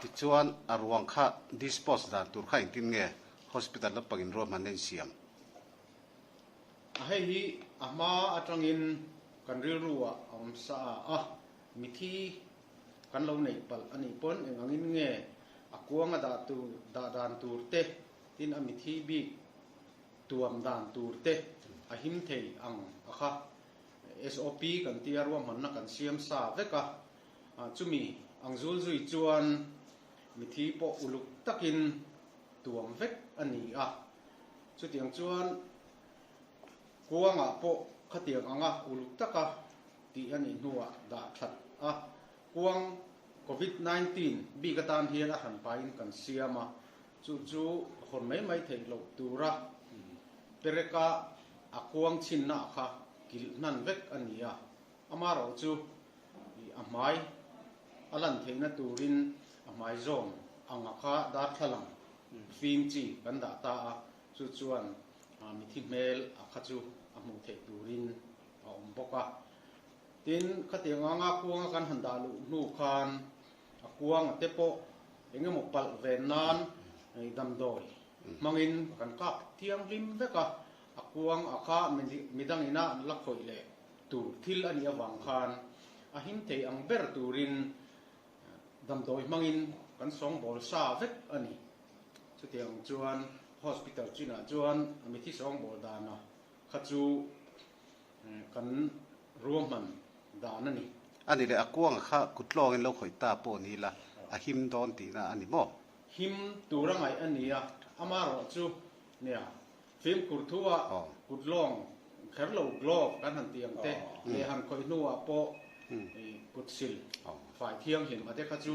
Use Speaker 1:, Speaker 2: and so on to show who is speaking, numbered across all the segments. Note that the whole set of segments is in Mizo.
Speaker 1: Tichuan a ruang kha dispose dan tur kha engtin nge hospital lampangin ruahmanna in siam?
Speaker 2: A hei hi a hma atangin kan rilru ah a awm sa a, mithi kan lo neih palh a nih pawn eng angin nge a kuang a dah tur dah dan tur te tin a mithi bik tuam dan tur te a him thei ang a kha SOP kan tia ruahmanna kan siam sa vek a, chumi ang zul zui chuan mithi pawh uluk takin tuam vek a ni a. Chutiang chuan kuangah pawh khatiang anga uluk taka tih a nih hnuah dah that a, kuang Covid 19 bik atan hian a hran pahin kan siam a, chu chu hawn mai mai theih loh tura pereka a kuang chhinna kha kilh hnan vek a ni a, amaherawh chu a hmai a lan theihna turin a hmai zawm anga kha darthlalang Fim chi kan dah ta a, chu chuan mithi hmel a kha chu a hmuh theih turin a awm bawk a. Tin, khatiang anga kuanga kan han dah luh hnu khan a kuanga te pawh eng emaw palh ve nan damdawi hmangin kan kap thianghlim vek a, a kuang a kha midangina an la khawih leh tur thil a nih avang khan a him thei ang ber turin Damdawi hmangin kan sawngbawl sa vek a ni. Chutiang chuan hospital chinah chuan mithi sawngbawl dana kha chu kan ruahman dan a ni.
Speaker 1: A ni leh, a kuanga kha kutlawngin lo khawih ta pawh ni la, a him dawn tihna a ni maw?
Speaker 2: Him tur a ngaih a ni a, amaherawh chu nia fimkhur thu-ah kutlawng kher lo glove kan han tih ang te leh han khawih hnuah pawh kut sil fai thianghlim a te kha chu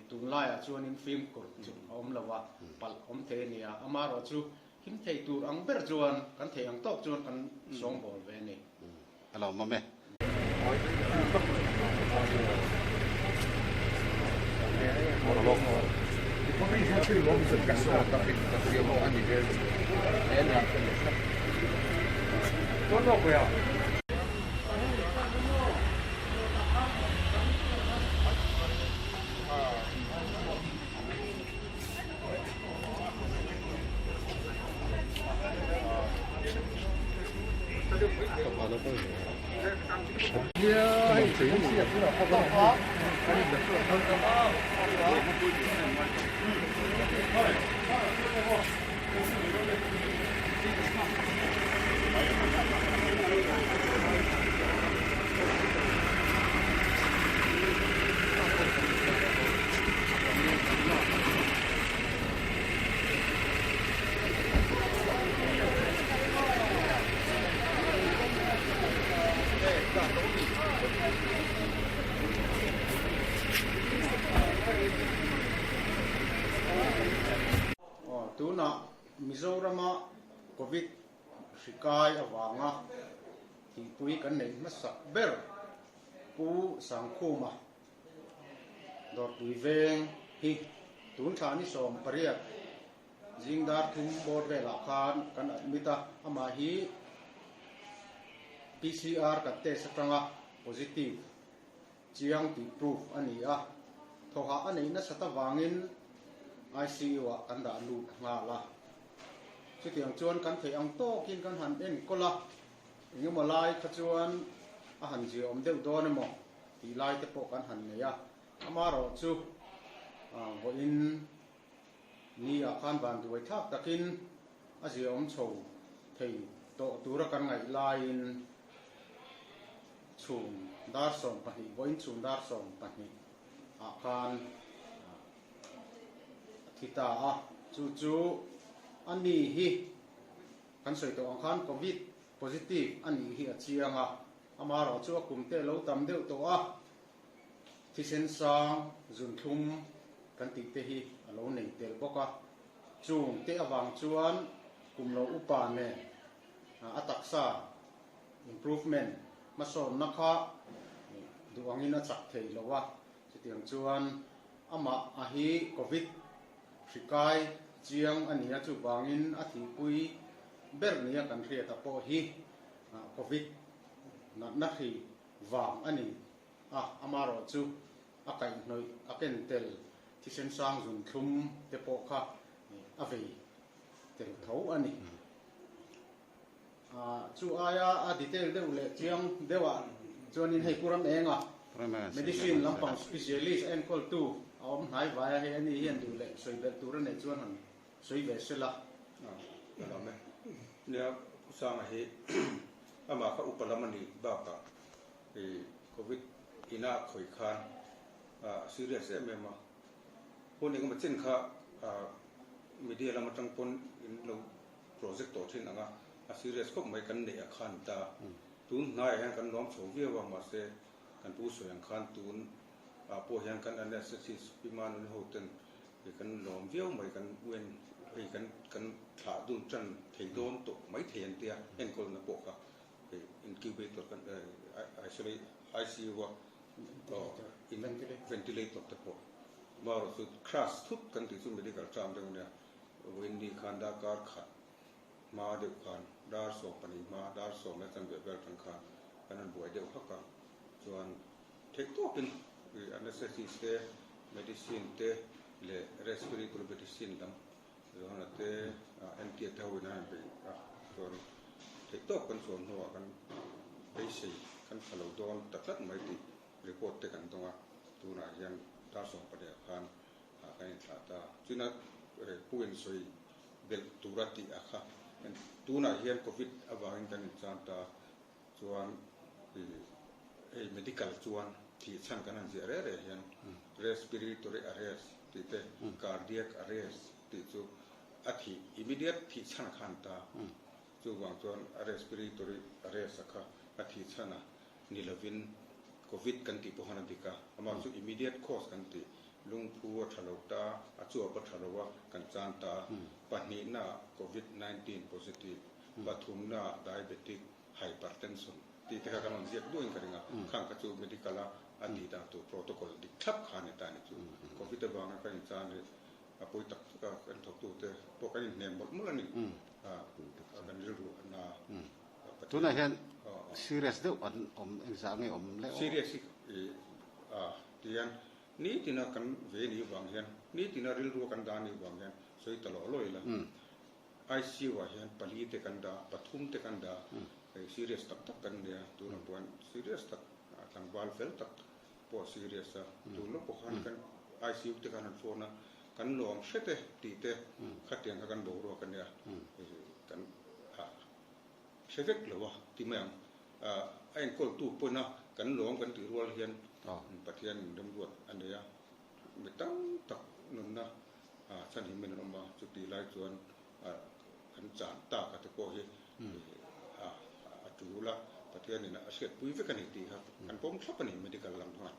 Speaker 2: tunlaiah chuanin fimkhur chu a awm lo a, palh awm thei a ni a, amaherawh chu him thei tur ang ber chuan kan thei ang tawk chuan kan sawngbawl ve a ni.
Speaker 1: A lo awm e.
Speaker 2: Tunah Mizorama Covid hri kai avanga thihpui kan neih hmasak ber Pu Sangkhuma Dawrpui veng hi tun thla ni 18 zing dar thum bawr velah khan kan admit a, amah hi PCR kan test atanga positive chiang tih proof a ni a, thawhah a neih nasat avangin ICU ah kan dah lut nghal a, chutiang chuan kan theih ang tawkin kan han enkawl a, engemaw lai kha chuan a han ziaawm deuh dawn emaw tih lai te pawh kan han nei a, amaherawh chu vawiin ni ah khan van duai thlak takin a ziaawm chho thei tawh tura kan ngaih laiin chhum dar 12 vawiin chhum dar 12 ah khan a thi ta a, chu chu a ni hi kan sawi tawh ang khan Covid positive a nih hi a chiang a. Amaherawh chu a kum te lo tam deuh tawh a, thisen sang zunthlum kan tih te hi a lo nei tel bawk a. Chung te avang chuan kum lo upa nen a taksa improvement hmasawnna kha duh angin a chak thei lo a. Chutiang chuan amah a hi Covid hri kai chiang a nia chuvangin a thihpui ber nia kan hriat a pawh hi Covid natna hri vang a ni a, amaherawh chu a kaihhnawih a ken tel Thisen sang zunthlum te pawh kha a vei tel tho a ni. Chu aia a detail deuh leh chiang deuhah chuanin hei Pu Ramenga medicine lampang specialist a enkawltu a awm hnai vai a, hei ani hian duh leh sawi belh tur a neih chuan han sawi ve se la.
Speaker 3: Ka lawm e. Nia, Pu Sanga hi amah kha upa lam a nih bakah Covid ina a khawih khan a serious em em a, hun engemaw chin kha media lam atang pawn in lo project tawh thin ang a, a serious khawp mai kan neih a khan ta. Tun hnaiah hian kan nuam chho viau a, mahse kan pu sawi ang khan tun ah pawh hian kan anaesthesis pi Manuni ho ten kan lawm viau mai, kan uen hei kan kan thlah dun tan thei dawn tawh mai thei an tia, enkawlna pawh kha incubator kan isolate ICU a Ventilator te pawh marawh chu crash thut kan tih chu medical term deuh ania, vawiin ni khan darkar khat hma deuh khan dar 12 hma dar sawm leh chanve vel atang khan kan rawn buai deuh hak a, chuan theih tawpin anaesthesis te medicine te leh respiratory medicine lam Johana te entir te ho in a han beih a, chuan theih tawp kan chuan hnuah kan beisei kan tha lo dawn ta tlat mai tih report te kan dawng a, tunah hian dar 12 ah khan kan inthlah ta. China pu in sawi belh tura tih a kha tunah hian covid avangin kan inchan ta, chuan hei medical chuan thih chhan kan han ziah reh reh hian respiratory arrest tih te cardiac arrest tih chu a thih immediate thih chhan kha an ta chuvang chuan a respiratory arrest a kha a thih chhan a ni lovin covid kan tih pawh khan a dik a amah chu immediate cause kan tih lungphu a tha lo ta a chuap a tha lo a kan chan ta pahnihna ah covid 19 positive pathumna ah diabetic hypertension tih te kha kan rawn ziak duhin ka ring a, khang kha chu medical a a tih dan tur protocol dik thlap kha a ni ta a ni chu. Covid avanga kan inchan hi a pawi tak tak a, kan thawktute pawh kan inhnem mawlh mawlh a ni, kan rilru a na.
Speaker 1: Tunah hian serious deuh an awm engzah nge awm leh aw?
Speaker 3: Serious hi tihian nitina kan ve ni vang hian, nitina rilru a kan dah ni vang hian sawi ta lawh lawh ila. ICU ah hian pali te kan dah, pathum te kan dah, hei serious tak tak kan nia, tunah pawh hian serious tak tlangval fel tak pawh a serious a, tun lawk pawh khan kan ICU te khan an phone a, kan lawm hret e tih te khatiang kha kan boruak a nia, kan hre vek lo a ti mai ang, a enkawltu pawhin a kan lawm kan tih rual hian Pathian in remruat a nei a, mi tam tak nunna Chhan hi min an awm a, chutih lai chuan kan chan tak a te pawh hi a tul a, Pathianin a hriatpui vek a ni tih kha kan pawm thlap a ni medical lam khan.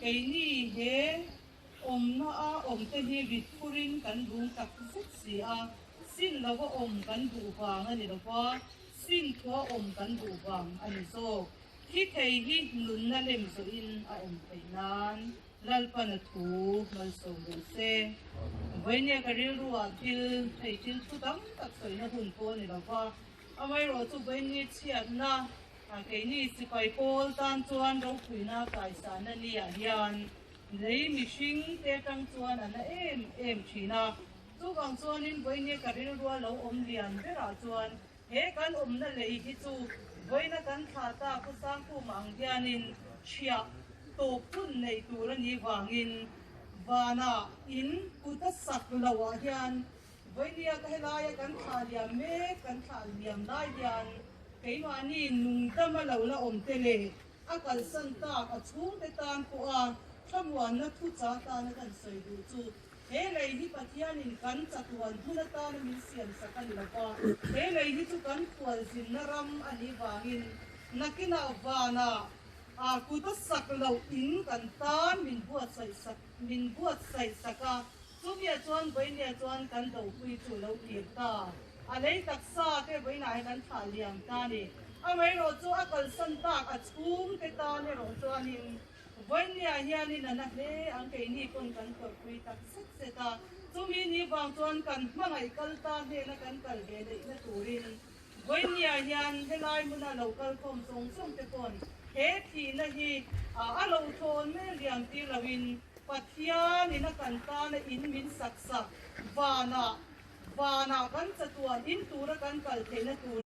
Speaker 4: Keini he awmna a awmte hi rit phurin kan rung tak zet si a, sin lova awm kan duh vang a ni lova, sin thua awm kan duh vang a ni zawk. Thi thei hi nunna lem zawhin a awm theih nan Lalpana thu malsawm rawh se. Vawinia ka rilruah thil hei thil thu tam tak sawina hun pawh a ni lo va, amaherawh chu vawinia chhiatna keini sipai pawl tan chuan ropuina kaisana niah hian lei mihring te atang chuan a na em em thin a. Chuvang chuanin vawinia ka rilrua lo awm lian berah chuan he kan awmna lei hi chu vawiina kan thla ta khawsangkhum ang hianin chhiah tawp hun nei tur a nih vangin vanah in kut a sak loh ah hian vawinia ka helaia kan thlah liam mek kan thlah liam lai hian keimahni nungdama lo la awm te leh a kalsan tak a chhungte tan pawha thlamuanna thucha tana kan sawi duh chu He lei hi Pathianin kan chatuan hmun atana min siam sak a ni lo va, he lei hi chu kan khualzinna ram a nih vangin nakinah vanah a kut a sak loh in kan tan min buatsaih sak min buatsaih sak a, chumia chuan vawinia chuan kan dopui chu lo kir ta. A lei taksa te vawiinah hian an thlah liam ta a ni. Amaherawh chu a kalsan tak a chhungte tan erawh chuanin Vawinia hianin a na hle ang keini pawn kan tawrhpui tak zet zet a, chumi ni vang chuan kan hmangaih kal ta hnena kan kal ve neihna turin Vawinia hian helai hmuna lo kal khawm zawng zawng te pawn he thihna hi a lo thawn mai liam tir loin Pathianin a kan tana in min sak sak vanah vanah kan chatuan in tura kan kal theihna tur.